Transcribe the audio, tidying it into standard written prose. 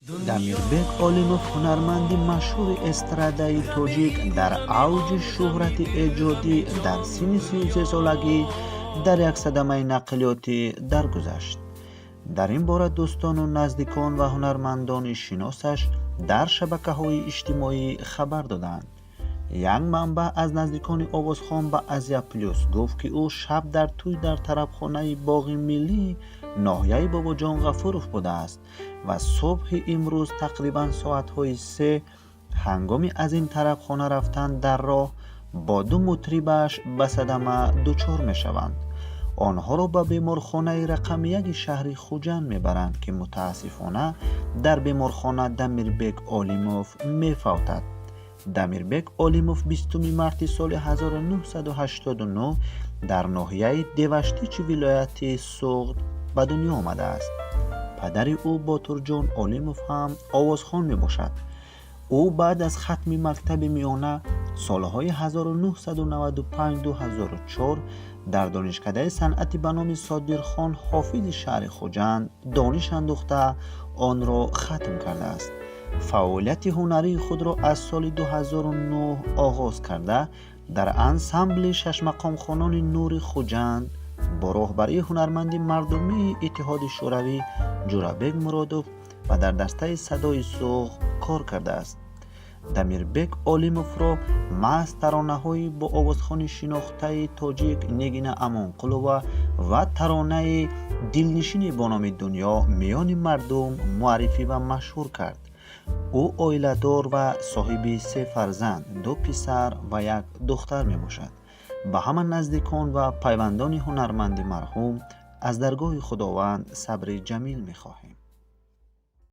Дамирбек Олимов, ҳунарманди машҳури эстрадаи тоҷик, дар авҷи шӯҳрати эҷодӣ дар синни 33-солагӣ дар як садамаи нақлиётӣ даргузашт. Дар ин бора дӯстону наздикон ва ҳунармандони шиносаш дар шабакаҳои иҷтимоӣ хабар доданд. Як манбаъ аз наздикони овозхон ба «Азия Плюс» гуфт, ки ӯ шаб дар тӯй дар тарабхонаи боғи миллии ноҳияи Бобоҷон Ғафуров будааст ва субҳи имрӯз тақрибан соатҳои 3 ҳангоми аз ин тарабхона рафтан дар роҳ бо ду мутрибаш ба садама дучор мешаванд. Онҳоро ба беморхонаи рақами яки шаҳри Хуҷанд мебаранд, ки мутаассифона дар беморхона Дамирбек Олимов мефавтад. Дамирбек Олимов 20 марти соли 1989 дар ноҳияи Деваштичи вилояти Суғд ба дунё омадааст. Падари ӯ Ботурҷон Олимов ҳам овозхон мебошад. Ӯ баъд аз хатми мактаби миёна солҳои 1995-2004 дар Донишкадаи санъати ба номи Содирхон Ҳофизи шаҳри Хуҷанд дониш андӯхта, онро хатм кардааст. Фаъолияти ҳунарии худро аз соли 2009 оғоз карда, дар ансамбли шашмақомхонони «Нури Хуҷанд» бо роҳбарии ҳунарманди мардумии Иттиҳоди Шӯравӣ Ҷӯрабек Муродов ва дар дастаи «Садои Суғд» кор кардааст. Дамирбек Олимовро маҳз таронаҳои бо овозхони шинохтаи тоҷик Нигина Амонқулова ва таронаи дилнишине бо номи «Дунё» миёни мардум муаррифӣ ва машҳур кард. Ӯ оиладор ва соҳиби се фарзанд, ду писар ва як духтар мебошад. Ба ҳама наздикон ва пайвандони ҳунарманди марҳум аз даргоҳи Худованд сабри ҷамил мехоҳем.